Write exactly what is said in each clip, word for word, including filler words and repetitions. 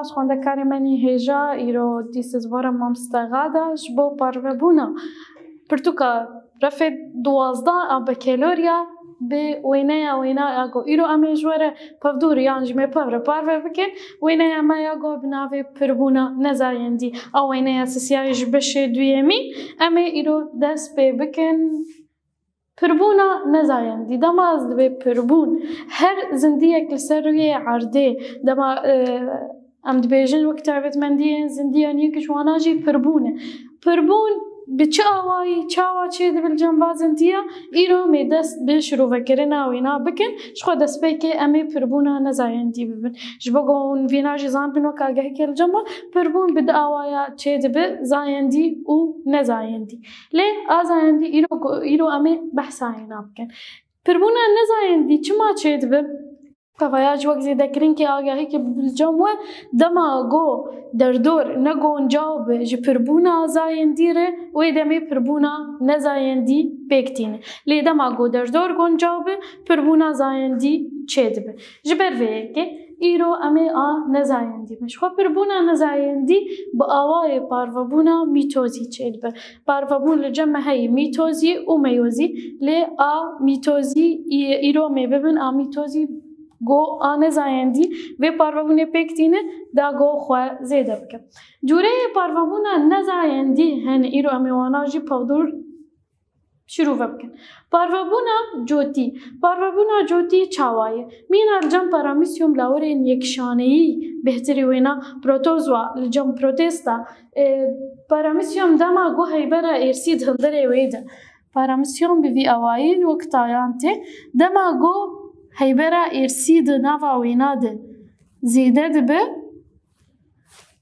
Xwendekarê me nî hêja îro dîsizvara mamoste Xada ji bo parvebûna pirtûka refê duwazdeh a bakalorya bi wêneya wêna ya ku îro em ê ji we re pevdûr yan jî me pev re parve bikin. Wêneya me ya ku bi navê pirbûna nezayendî a wêneya sisiyayê ji beşê duyemîn em ê îro dest pê bikin. Pirbûna nezayendî. Dema ez dibê pirbûn, her zindiyek li ser rûyê erdê, dema, e, em dibêjin wek taybetmendiyên zindiyan, yek ji wana jî pirbûn e. Pirbûn bi çi awayî, çawa çêdibe li cem va zindiya? Îro me dest bi şirûvekirina wêna bikin, ji xwe destpêkê em ê pirbûna nezayendî bibin. Ji bo ku hûn vîna jî zanibin wek agahîkê li cem wan, pirbûn bi du awaya çêdibe, zayendî û nezayendî. Lê a zayendî îro, îro em ê behsa wêna bikin. Pirbûna nezayendî çima çêdibe? Tevaya ji wek zêdekirinkê agahî ke bi cem we, dema ku derdor ne goncaw be ji pirbûna zayendî re, wê demê pirbûna nezayendî pêk tîne. Lê dema ku derdor goncaw be, pirbûna zayendî çêdibe. Ji ber vê yekê îro em ê a nezayendî bin. Ji xwe pirbûna nezayendî bi awayê parvebûna mîtozî çêdibe. Parvebûn li cem me heye mîtozî û meyozî, lê a mîtozî î-, îro me bibin a mîtozî ku a nezayendî vê parvebûnê pêk tîne, da ku xwe zêde bike. Cûreyê parvebûna nezayendî hene, îro em ê wana jî pevdûr şirûve bikin. Parvebûna cotî. Parvebûna cotî çawa ye? Mîna li cem paramîsyom lawirên yekşaneyî, bêhtirî wêna protozoa li cem protista, e, paramîsyom dema ku heybera êrsî di hundirê wê de. Paramîsyom bi vî awayî wek tayan tê. Dema ku heybera êrsî di nava wêna de zêde dibe,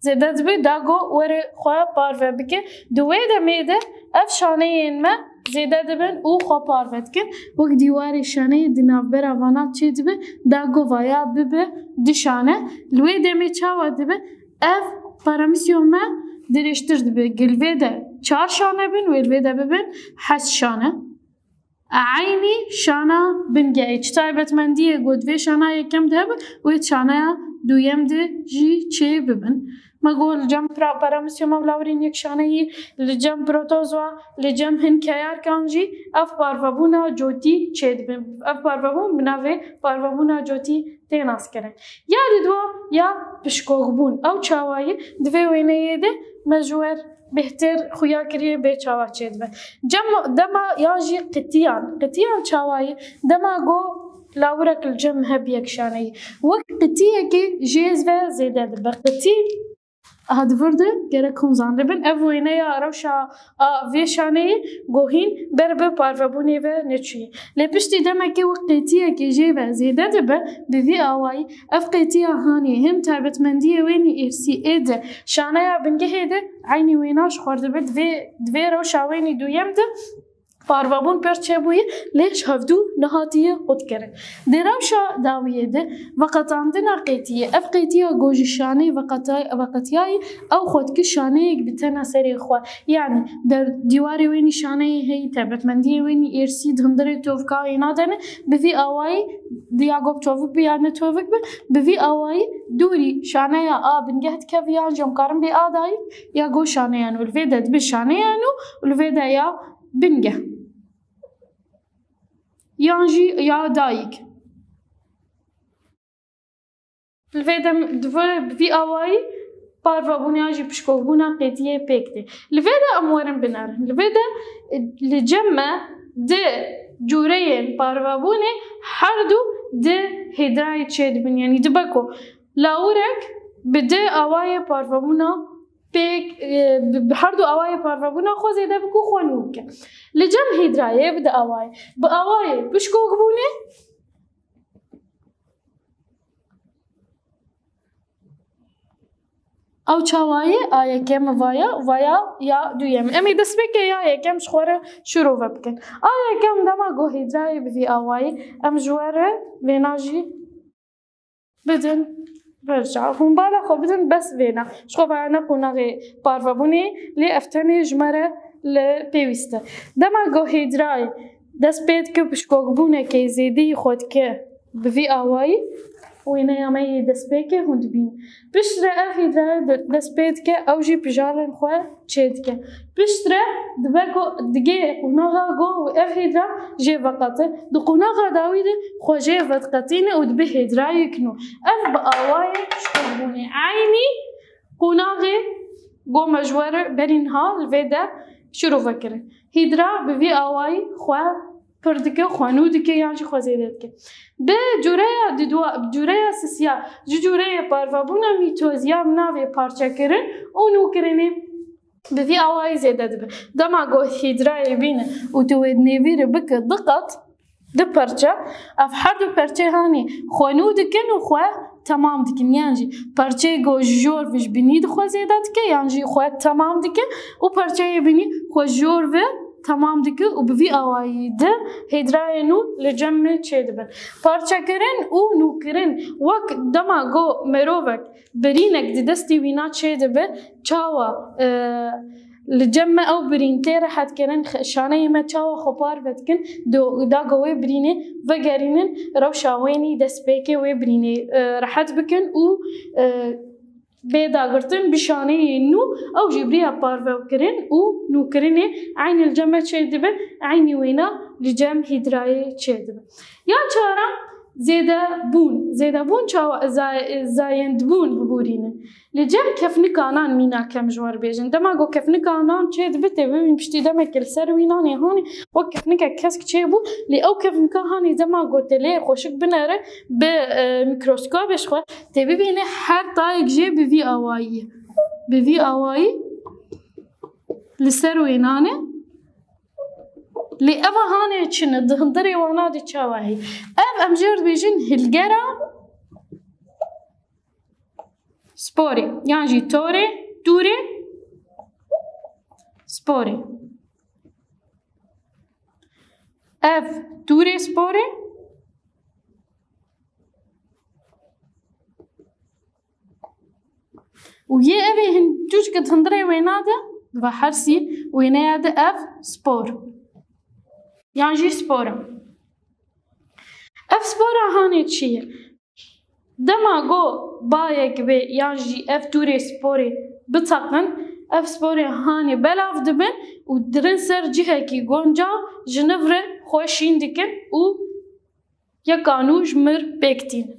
zêde dibe, da ku were xwe parve bike. Di wê demê de ev şaneyên me zêde dibin û xwe parve dikin. Wek dîwarê şaneyê di navbera vana çêdibe, da ku vaya bibe du şane. Li wê demê çawa dibe? Ev paramîsyona me dirêjtir dibe. Li vê de çar şane bin, wê li vê de bibin heşt şane. Eynî şana bingehê. Çi taybetmendiyê ku di vê şana yekem de hebe, wê şanaya duyem de jî çê bibin. Me got li cem pra-, paramîsyoma lawirên yekşaneyî, li cem protozoa, li cem hin keyarkan jî ev parvebûna cotî çêdibin. Ev parvebûn bi navê parvebûna cotî tê naskirin. Ya didwa ya pişkokbûn. Ew çawa ye? Di vê wêneyê de me ji we bêhtir xuya kiriye bê çawa çêdibe. Cem, dema yan jî qitiyan. Qitiyan çawa ye? Dema ku lawirek li cem hebe yekşaneyî. Wek qitiyekê jê ve zêde dibe. Qitî, aha, di vir de gerek hûn zanibin. Ev wêneya rewşa a vê şaneyê ku hîn ber bi parvebûnê ve neçûye. Lê piştî demekê wek qêtiyekê jê ve zêde dibe, bi vî awayî ev qêtiya hanê him taybetmendiyê wênî êrsî ê di şaneya bingehê de eynî wêna ji xwe dibe, di vê, di vê rewşa wênî duyem de parvebûn pir çêbûye, lê ji hevdû nehatiye qutkirin. Di rewşa dawiyê de veqetandina qêtiyê, ev qêtiya ku ji şaneyê veqetay-, veqetiyayî, ew xwe dike şaneyek bi tena serê xwe. Yanî der-, dîwarê wênî şaneyê heyî, taybetmendiyê wênî êrsî di hundirê tovka wêna de ne, bi vî awayî ya ku tovik be ya ne tovik be, bi vî awayî dûrî şaneya a bingeh dikeve yan jî em karin bê a dayik ya ku şaneya nû. Li vê de dibe şaneya nû û li vê de ya bingeh. Yan jî ya dayik. Li vê dem-, di vê, bi vî awayî parvebûn yan jî pişkokbûna qêtiyê pêk tê. Li vê de em werin binerin. Li vê de, e, li cem me di cûreyên parvebûnê her du di hêdrayê çêdibin. Yanî dibe ku lawirek bi di awayê parvebûna pêk, e, bi, bi her du awayê parvebûna xwe zêde bike û xwe nû bike. Li cem hêdrayê bi di awayê. Bi awayê pişkokbûnê, ew çawa ye? A yekem vaya, vaya ya duyem. Em ê destpêkê ya yekem ji xwe re şirove bikin. A yekem dema ku hêdrayê bi vî awayî, em ji we re vêna jî bidin berca. Hûn bala xwe bidin bes vêna. Ji xwe vaya ne qonaxê parvebûnê, lê ev tenê ji me re li pêwîst e. Dema ku hêdrayê dest pê dike pişkokbûnekê zêdeyî xwe dike bi vî awayî, Wêneya me yê destpêkê hûn dibînin. Piştre ev hîdrayê de-, dest pê dike, ew jî pijalên xwe çê dike. Piştre dibe ku digê qonaxa ku ev hîdra jê veqete. Di qonaxa dawî de xwe jê vediqetîne û dibe hîdrayek nû. Ev bi awayê şiqulbûnê eynî qonaxê ku me ji we re berî niha li vê de şirove kirin. Hîdra bi vî awayî xwe pir dike, xwe nû dike yan jî xwe zêde dike. Bi cûreya di dua, bi cûreya sisiya, ji cûreyê parvebûna mîtoziya bi navê parçekirin û nûkirinê bi vî awayî zêde dibe. Dema ku hîdrayê bîne û tu wê di nêvî re bike du qat, du perçe, ev her du perçê hanê xwe nû dikin û xwe temam dikin. Yan jî perçeyê ku ji jor ve ji binî di xwe zêde dike, yan jî xwe temam dike û perçeyê binî xwe ji jor ve temam dike û bi vî awayî di hêdrayê nû li cem me çê dibin. Parçekirin û nûkirin wek dema ku mirovek birînek di destî wîna çê dibe, çawa, e, li cem me ew birîn tê rehet kirin, xe-, şaneyê me çawa xwe parve dikin, do-, da ku wê birînê vegerînin, rewşa wênî destpêkê wê birînê, e, rehet bikin û, e, bê dagirtin bi şaneyê nû, ew jî bi riya parvekirin û nûkirinê eynî li cem me çê dibe, eynî wêna li cem hîdrayê çê dibe. Ya çaran, zêdebûn. Zêdebûn çawa, za-, zayendbûn biborînin. Li cem kefnika nan mînak em ji we re bêjin. Dema ku kefnika nan çê dibe, tê bibîn piştî demekê li ser wî nanê hanê, wek kefnikek kesk çêbû, lê ew kefnika hanê dema ku te lê xweşik binere bi, e, mîkroskopê ji xwe, tê bibîne her tayek jê bi vî awayî ye. Bi vî awayî li ser wê nanê. Lê eva hanê çi ne, di hundirê wana de çawa heye? Ev em jê re dibêjin hilgera sporê, yan jî torê, tûrê sporê. Ev tûrê sporê. Û yê evê hin-, çûçik di hundirê wêna de, va hersî wêneya de ev spor. Yan jî spor e. Ev spora hanê çi ye? Dema ku bayek bê yan jî ev tûrê sporê biteqin, ev sporê hanê belav dibin û dirin ser cihekî gonca ji niv re xwe şîn dikin û yeka nû ji mir pêk tînin.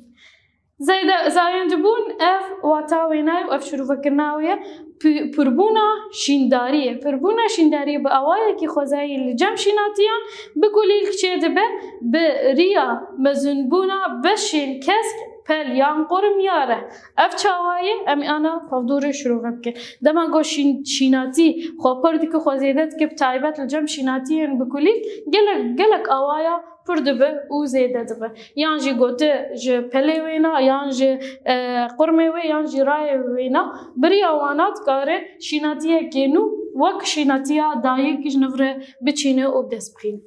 Zeyde-, zayendibûn ev wata wênayê û ev şirûvekirina wê ye. Pi-, pirbûna şîndariyê. Pirbûna şîndariyê bi awayekî xwezayî li cem şînatiyan bi kulîlk çê dibe, bi riya mezinbûna beşên kesk, pel yan qurm ya re. Ev çawa ye? Em ê ana pevdûrê şirove bikin. Dema ku şîn-, şînatî xwe pir dike, xwe zêde dike, bi taybet li cem şînatiyên bi kulîlk, gelek, gelek awaya pir dibe û zêde dibe. Yan jî gote ji pelê wêna, yan ji, e, qurmê wê, yan jî rayê wêna. Bi riya wana dikare şînatiyekê nû wek şînatiya dayik ji niv re biçîne û bi dest bixîne.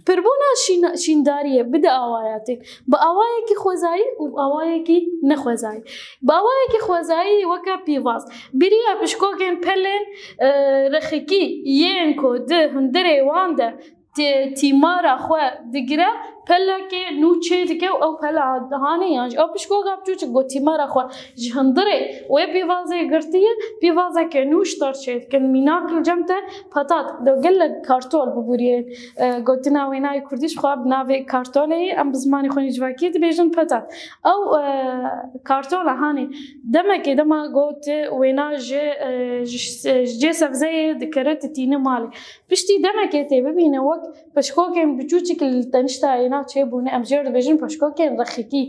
Pirbûna şîna-, şîndariyê bi du awaya tê. Bi awayekî xwezayî û awayekî nexwezayî. Bi awayekî xwezayî weke pîvaz. Bi riya pişkokên pelên, e, rexikî yên ku di hundirê wan de tî-, tîmara xwe digire, pelekê nû çê dike û ew pela hanê yan jî ew pişkoka biçûçik ku tîmara xwe ji hundirê wê pîvazê girtiye, pîvazeke nû ji tor çê dikin. Mînak li cem te petat, do gelek kartol bibûriyên, e, gotina wênayê kurdî ji xwe bi navê kartolê ye, em bi zimanê xwe yê civakî dibêjin petat. Ew, e, kartola hanê demekê dema got wêna ji, e, ji, ji cê sebzeyê dikere titîne malê. Piştî demekê tê bibîne wek paşkokên biçûçik li tenişta êna çêbûne, em jê re dibêjin paşkokên rexikî.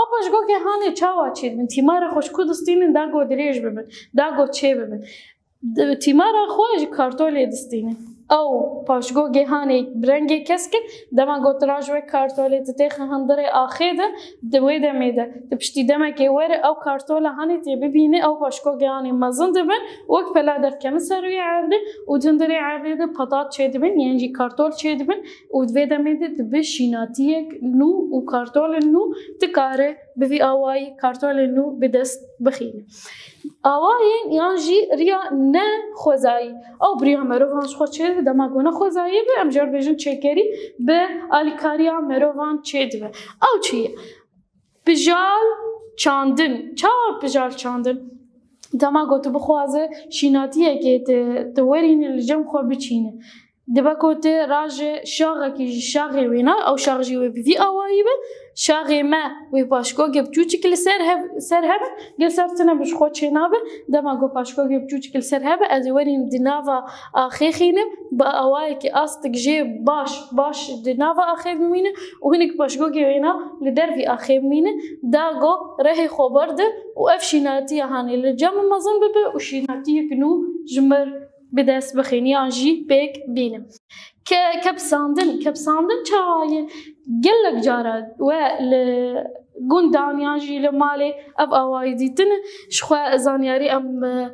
Ew paşkokê hanê çawa çêdibin? Tîmara xwe ji ku distînin da ku dirêj bibin, da ku çê bibin. Di-, tîmara xwe ji kartolê distînin. Ew paşgokê hanê bi rengê kesk in, dema ku tu raji wê kartolê tu têxe hundirê axê de, di wê demê de, tu piştî demekê were ew kartola hanê tê bibîne, ew paşgokê hanê mezin dibin, wek pela derdikevin ser wê erdê û di hundirê erdê de petat çêdibin, yên jî kartol çêdibin û di vê demê de dibe şînatiyek nû û kartolên nû dikare bi vî awayî kartolên nû bi dest bixîne. Awayên yan jî riya nexwezayî. Ew bi riya merovan ji xwe çêdibe, dema ku nexwezayî be, em jê re dibêjin çêkerî, bi alîkariya merovan çêdibe. Ew çi ye? Pijal, Çandin. Çawa pijal çandin? Dema ku tu bixwaze şînatiyekê tu, tu werînî li cem xwe biçîne. Dibe ku tu raje şaxekî ji şaxê wêna, ew şax jî wê bi vî awayî be. Şaxê me wê paşkokê biçûçik li ser hev-, ser hebe, gel ser tune bi ji xwe çênabe. Dema ku paşkokê biçûçik li ser hebe, ez ê werîm di nava axê xînim, bi awayekî astik jê baş, baş di nava axê bimîne û hinek paşkokê wêna li dervî axê bimîne. Da ku rehê xwe berde û ev şînatiya hanê li cem mezin bibe û şînatiyek nû ji mir bi dest bixîn yan jî pêk bînim. Ke-, kepsandin, kepsandin çawa ye? Gelek cara we li gundan yan jî li malê ev awayî dîtine. Ji xwe zanyarî em, e,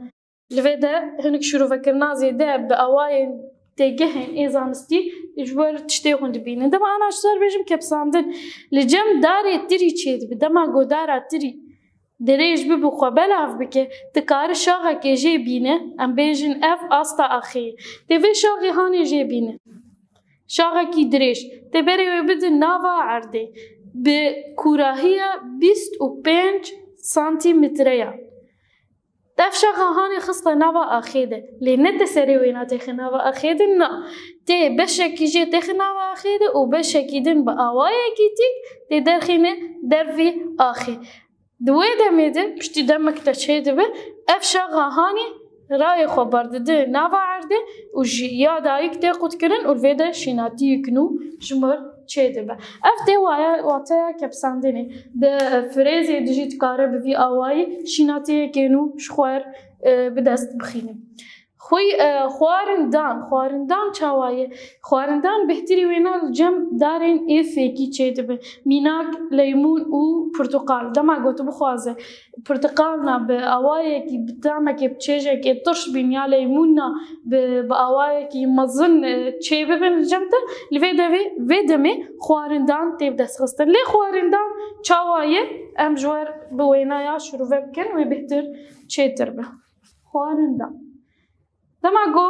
li vê de hinek şirûvekirina zêde bi awayên têgehên ê zanistî ji ber tiştê hûn dibînin. Dema ana ji ser bêjim kepsandin. Li cem darê tirî çêdibe. Dema ku dara tirî dirêj bibe xwe belav bike, tu kare şaxekê jê bîne, em bêjin ev asta axê ye. Tê vê şaxê hanê jê bîne. Şaxekî dirêj. Tê berê wê bidin nava erdê. Bi kûrahiya bîst û pênc santîmetreya. Ev şaxa hanê xiste nava axê de. Lê ne te serê wêna têxe nava axê de, na. Tê beşekî jê têxe nava axê de û beşekî din bi awayekî tîk tê derxîne dervî axê. Di wê demê de piştî demek te çêdibe, ev şaxa hanê rayê xwe berdide nava erdê û ji ya dayik tê qutkirin û li vê de şînatiyek nû ji mir çêdibe. Ev tê waya, wateya kepsandinê. Di firêzê de jî dikare bi vî awayî şînatiyekê nû ji xwe, e, bi dest bixîne. Xwî, e, xwarindan, xwarindan çawa ye? Xwarindan bêhtirî wêna li cem darên ê fêkî çêdibe. Mînak, leymûn û pirtuqal. Dema ku tu bixwaze pirtiqalna bi awayekî, bi tamekê, bi çêjekê tirş bîn ya leymûnna bi, bi awayekî mezin, e, çêbibin li cem te, li vê devê, vê demê xwarindan tê bi dest xistin. Lê xwarindan çawa ye? Em ji we bi wênaya şirove bikin, wê bêhtir çêtir be. Xwarindan. Dema ku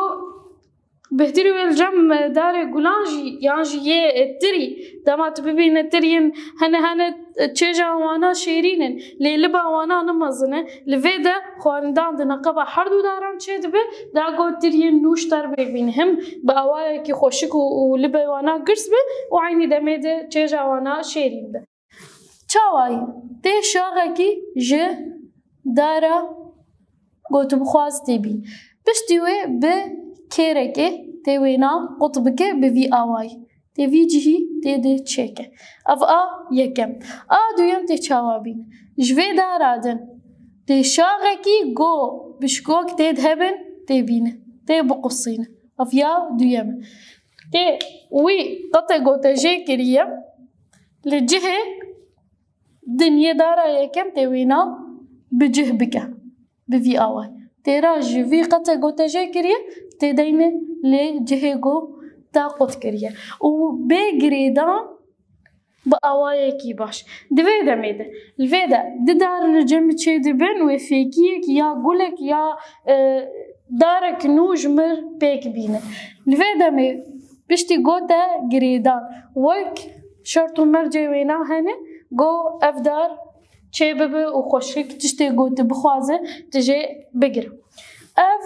bêhtirî wê li cem darê gulan jî, yan jî yê tirî, dema tu bibîne tiriyên hene hene çêja wana şêrîn in, lê liba wana ne mezin e, li vê de xwarindan di neqeba her du daran çêdibe, da ku tiriyên nû ji ter bê bîne. Him bi awayekî xweşik û, û libê wana girs be û eynî demê de çêja wana şêrîn be. Çawa ye? Tê şaxekî ji dara gotibixwaz tê bîn. Piştî wê bi kêrekê tê wêna qut bike bi vî awayî. Tê vî cihî tê de çêke. Ev a yekem. A duyem tê çawa bîn? Ji vê dara din tê şaxekî go bişkok tê de hebin tê bîne. Tê biqusîne. Ev ya duyem e. Tê wî qetê gote jê kiriye. Li cihê din yê dara yekem tê wêna bi cih bike. Bi vî awayî. Tê ra ji vî qete gote jê kiriye, tê deyne lê cihê go ta qut kiriye. Û bê girêdan bi awayekî baş. Di vê demê de, li vê de di dar li cem çê dibin wê fêkiyek ya gulek ya, e, darek nû ji mir pêk bîne. Li vê demê piştî gote girêdan. Wek şert û mercê wêna hene, go ev dar çê bibe û xweşik tiştê ku tu bixwaze tu jê bigire. Ev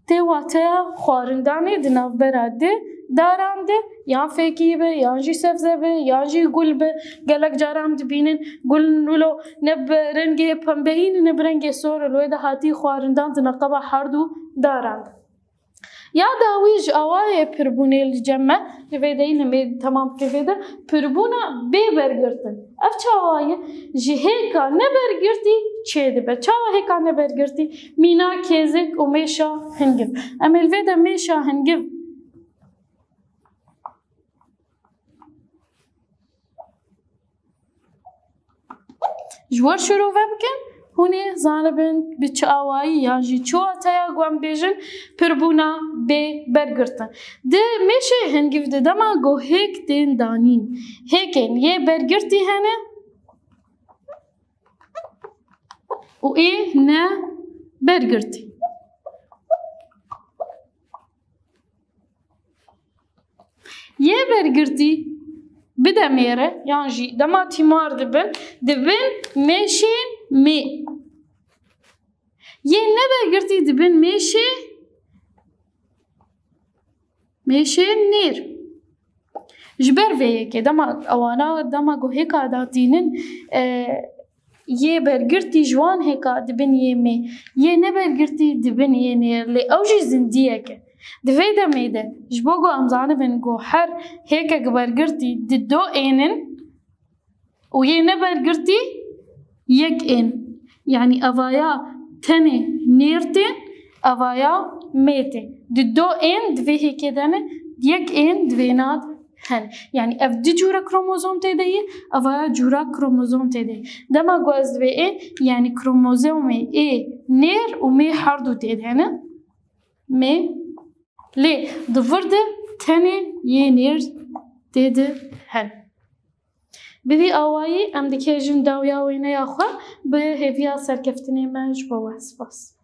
tê wateya xwarindanê di navbera di daran de, yan fêkî be, yan jî sebze be, yan jî gul be. Gelek caran dibînin gulên wilo ne bi rengê pembeyî ne, ne bi rengê sor, li wê de hatî xwarindan di neqeba her du daran de. Ya dawî ji awayê pirbûnê li cem me, li vê deyî nimê temam bike vê de, pirbûna bê bergirtin. Ev çawa ye? Ji hêka nebergirtî çêdibe. Çawa hêka nebergirtî? Mîna kêzik û mêşa hingiv. Em ê li vê de mêşa hingiv ji wir şirove bikin, hûn ê zanibin bi çi awayî yan jî çi wateya ku em bêjin pirbûna bê bergirtin. Di mêşê hingiv de dema ku hêk tên danîn, hêkên yê bergirtî hene û ê ne bergirtî. Yê bergirtî bidemêre yan jî dema tîmar dibin, dibin mêşên mê. Yê nebergirtî dibin mêşê, mêşê nêr. Ji ber vê yekê dema ewana dema ku hêka datînin, e, yê bergirtî ji wan hêka dibin yê mê. Yê nebergirtî dibin yê nêr. Lê ew jî zindiyek e. Di vê demê de ji bo ku em zanibin ku her hêkek bergirtî di do ênin, û yê nebergirtî yek ên. Yanî evaya tenê nêr tên, evaya mê tê. Di do ên di vê hêkê de ne, yek ên di vêna de hene. Yanî ev du cûre kromozom tê de ye, evaya cûra kromozom tê de ye. Dema ku ez divê ê, yanî kromozomê ê nêr û mê herdu tê de hene. Mê, lê di vir de tenê yê nêr tê de hene. Bi vî awayî em dikêjin dawiya wêneya xwe, bi hêviya serkeftinê me ji bo we. Spas.